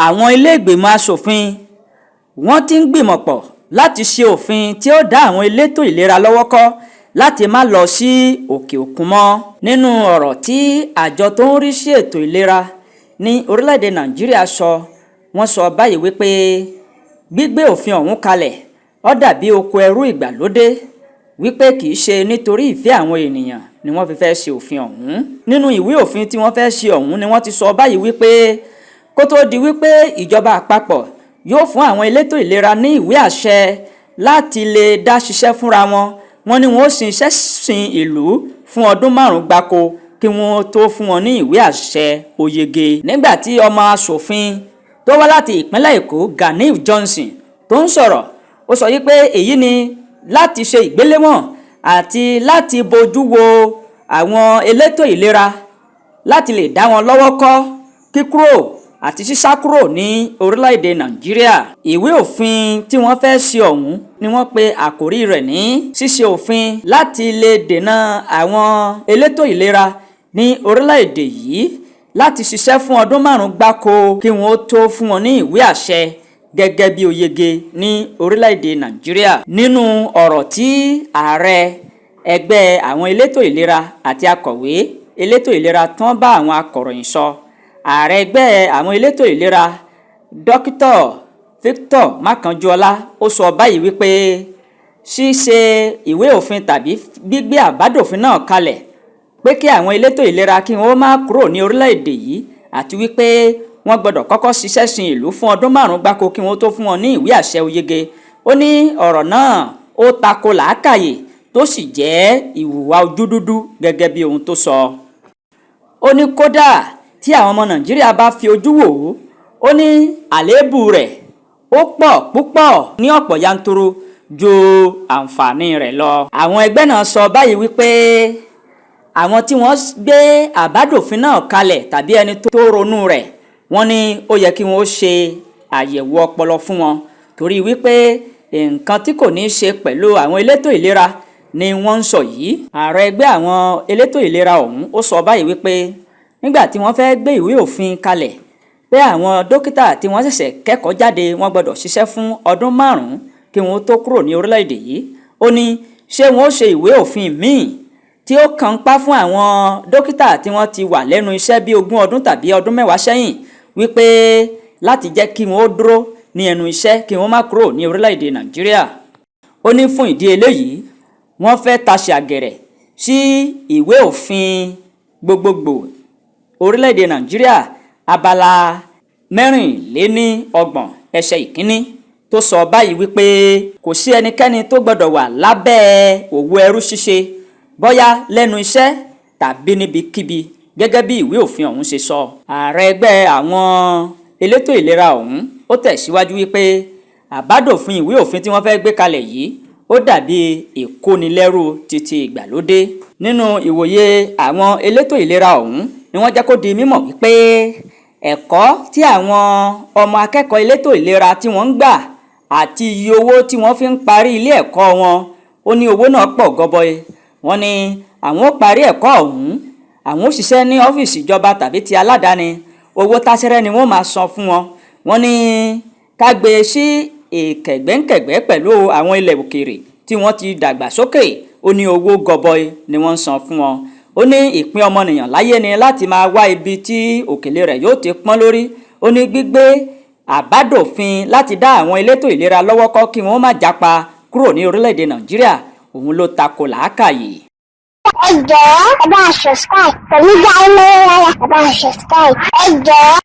Àwọn iléègbìmọ̀ asòfin wọ́n ti ń gbìmọ̀ pọ̀ láti ṣe òfin tí ó dá àwọn elétò ìlera lọ́wọ́ kọ́ láti má lọ sí òkè òkun mọ́. Nínú ọ̀rọ̀ tí àjọ tó ń rí sí ètò ìlera ní orílẹ̀-èdè Nàìjíríà sọ, wọ́n sọ báyìí wípé gbígbé òfin ọ̀hún kalẹ̀ ó dàbí oko ẹrú ìgbàlódé, wípé kì í ṣe nítorí ìfẹ́ àwọn ènìyàn ni wọ́n fi fẹ́ ṣe òfin ọ̀hún. Nínú ìwé òfin tí wọ́n fẹ́ ṣe ọ̀hún ni wọ́n ti sọ báyìí wípé kó tó di wípé ìjọba àpapọ̀ yóò fún àwọn elétò ìlera ní ìwé àṣẹ láti lè dá ṣiṣẹ́ fúnra wọn, wọ́n ní wọ́n ó sin iṣẹ́ sin ìlú fún ọdún 5 gbáko kí wọ́n tó fún wọn ní ìwé àṣẹ oyege. Nígbà tí ọmọ asòfin tó wá láti ìpínlẹ̀ Èkó, Ganiu Johnson, tó ń sọ̀rọ̀, ó sọ wípé èyí ni láti ṣe ìgbéléwọ̀n àti láti bójú wo àwọn elétò ìlera láti lè dá wọn lọ́wọ́ kọ́ kíkúrò àti sísá kúrò ní orílẹ̀-èdè Nàìjíríà. Ìwé òfin tí wọ́n fẹ́ ṣe ọ̀hún ni wọ́n pe àkórí rẹ̀ ní ṣíṣe òfin láti lè dènà àwọn elétò ìlera ní orílẹ̀-èdè yìí láti ṣiṣẹ́ fún ọdún 5 gbáko kí wọ́n tó fún wọn ní ìwé àṣẹ gẹ́gẹ́ bí oyege ní orílẹ̀-èdè Nàìjíríà. Nínú ọ̀rọ̀ tí ààrẹ ẹgbẹ́ àwọn elétò ìlera àti akọ̀wé elétò ìlera tán bá àwọn akọ̀ròyìn sọ, ààrẹ ẹgbẹ́ àwọn elétò ìlera, Dókítà Victor Makanjuola, ó sọ báyìí wípé ṣíṣe ìwé òfin tàbí gbígbé àbádòfin náà kalẹ̀ pé kí àwọn elétò ìlera kí wọ́n má kúrò ní orílẹ̀-èdè yìí, àti wípé wọ́n gbọ́dọ̀ kọ́kọ́ ṣiṣẹ́ sin ìlú fún ọdún 5 gbáko kí wọ́n tó fún wọn ní ìwé àṣẹ oyege, ó ní ọ̀rọ̀ náà ó tako làákàyè tó sì jẹ́ ìhùwà ojú dúdú gẹ́gẹ́ bí ohun tó sọ. Ó ní kódà tí àwọn ọmọ Nàìjíríà bá fi ojú wò ó, ó ní àléébù rẹ̀ ó pọ̀ púpọ̀ ní ọ̀pọ̀ yanturu ju àǹfààní rẹ̀ lọ. Àwọn ẹgbẹ́ náà sọ báyìí wípé àwọn tí wọ́n gbé àbádòfin náà kalẹ̀ tàbí ẹni tó ronú rẹ̀, wọ́n ní ó yẹ kí wọ́n ṣe àyẹ̀wò ọpọlọ fún wọn, torí wípé nǹkan tí kò ní í ṣe pẹ̀lú àwọn elétò ìlera ni wọ́n ń sọ yìí. Ààrẹ ẹgbẹ́ àwọn elétò ìlera ọ̀hún ó sọ báyìí wípé nígbà tí wọ́n fẹ́ gbé ìwé òfin kalẹ̀ pé àwọn dókítà tí wọ́n ṣẹ̀ṣẹ̀ kẹ́kọ̀ọ́ jáde wọ́n gbọ́dọ̀ ṣiṣẹ́ fún ọdún 5 kí wọ́n tó kúrò ní orílẹ̀-èdè yìí, ó ní ṣé wọ́n ó ṣe ìwé òfin míì tí ó kàn ń pa fún àwọn dókítà tí wọ́n ti wà lẹ́nu iṣẹ́ bí 20 ọdún tàbí ọdún 10 sẹ́yìn, wípé láti jẹ́ kí wọ́n ó dúró ní ẹnu iṣẹ́ kí wọ́n má kúrò ní orílẹ̀-èdè Nàìjíríà. Ó ní fún ìdí eléyìí, wọ́n fẹ́ tasẹ̀ àgẹ̀rẹ̀ sí ìwé òfin gbogbogbò orílẹ̀-èdè Nàìjíríà, abala 34 ẹsẹ̀ ìkíní, tó sọ báyìí wípé kò sí ẹnikẹ́ni tó gbọ́dọ̀ wà lábẹ́ òwò ẹrú ṣíṣe, bóyá lẹ́nu iṣẹ́ tàbí níbikíbi, gẹ́gẹ́ bí ìwé òfin ọ̀hún ṣe sọ. Ààrẹ ẹgbẹ́ àwọn elétò ìlera ọ̀hún ó tẹ̀síwájú wípé àbádòfin ìwé òfin tí wọ́n fẹ́ gbé kalẹ̀ yìí ó dàbí ìkónilẹ́rú títí ìgbàlódé. Nínú ìwòye àwọn elétò ìlera ọ̀hún ni wọ́n jẹ́ kó di mímọ̀ wípé ẹ̀kọ́ tí àwọn ọmọ akẹ́kọ̀ọ́ elétò ìlera tí wọ́n ń gbà àti iye owó tí wọ́n fi ń parí ilé ẹ̀kọ́ wọn, ó ní owó náà pọ̀ gọbọi. Wọ́n ní àwọn ó parí ẹ̀kọ́ ọ̀hún, àwọn ó ṣiṣẹ́ ní ọ́fíìsì ìjọba tàbí ti aládàáni, owó táṣẹ́rẹ́ ni wọ́n máa san fún wọn. Wọ́n ní ká gbé e sí ìkẹ̀gbẹ́kẹ̀gbẹ́ pẹ̀lú àwọn ilẹ̀ òkèèrè tí wọ́n ti dàgbà sókè, ó ní owó gọbọi ni wọ́n ń san fún wọn. Ó ní ìpín ọmọnìyàn láyé ni láti máa wá ibi tí òkèlè rẹ̀ yóò ti pọ́n lórí. Ó ní gbígbé àbádòfin láti dá àwọn elétò ìlera lọ́wọ́ kọ́ kí wọ́n má jápa kúrò ní orílẹ̀-èdè Nàìjíríà òun ló tako làákàyè. Ẹ jọ̀ọ́, ẹ bá a subscribe pẹ̀lú Dáímọ́lá, ẹ bá a subscribe, ẹ jọ̀ọ́.